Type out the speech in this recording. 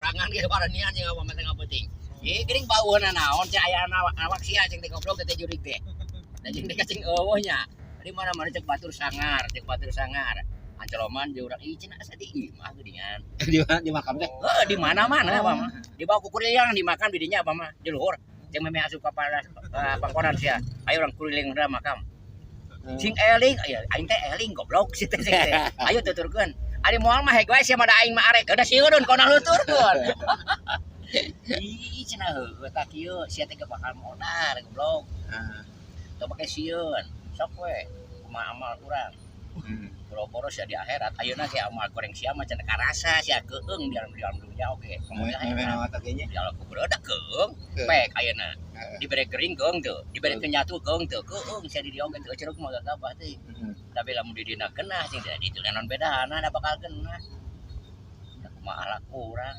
Sorangan ge waranian jeung abah mah tengah peuting. Ih, geuning baueuna naon cek aya awak sia cing teh goblok teh jurig teh. Da jeung teh cing eueuh nya. Di mana-mana cek batur sangar, cek batur sangar. Ancoloman jeung urang ih cenah asa di imah geuningan. Di mana di makam teh? Heuh, di mana-mana abah mah. Di bawah kukuliang di makam di dinya abah mah, di luhur. Jeung memeh asup ka pangkonan sia. Ayo urang kuliling heula makam. Sing eling, aya aing teh eling goblok si teh sing teh. Ayo tuturkeun. Ari moal mah heg wae sia mah da aing mah arek. Da sieun kona nuturkeun. Ih, cenah heueuh tah kieu sia teh bakal modar goblok. Teu make sieun. Sok we kumaha amal urang. Boro-boro sia di akhirat ayeuna sia amal goreng sia mah cenah karasa sia keung di dalam dunia oge. Komo di akhirat. Di alam kubur da keung. Pek ayeuna. Dibere gering keung teu, dibere kenyatu keung teu, keung sia di dieu oge teu ceruk mah gagabah teh. Tapi lamun di dina genah sing teh ditu naon bedana da bakal genah. Da kumaha akhlak urang.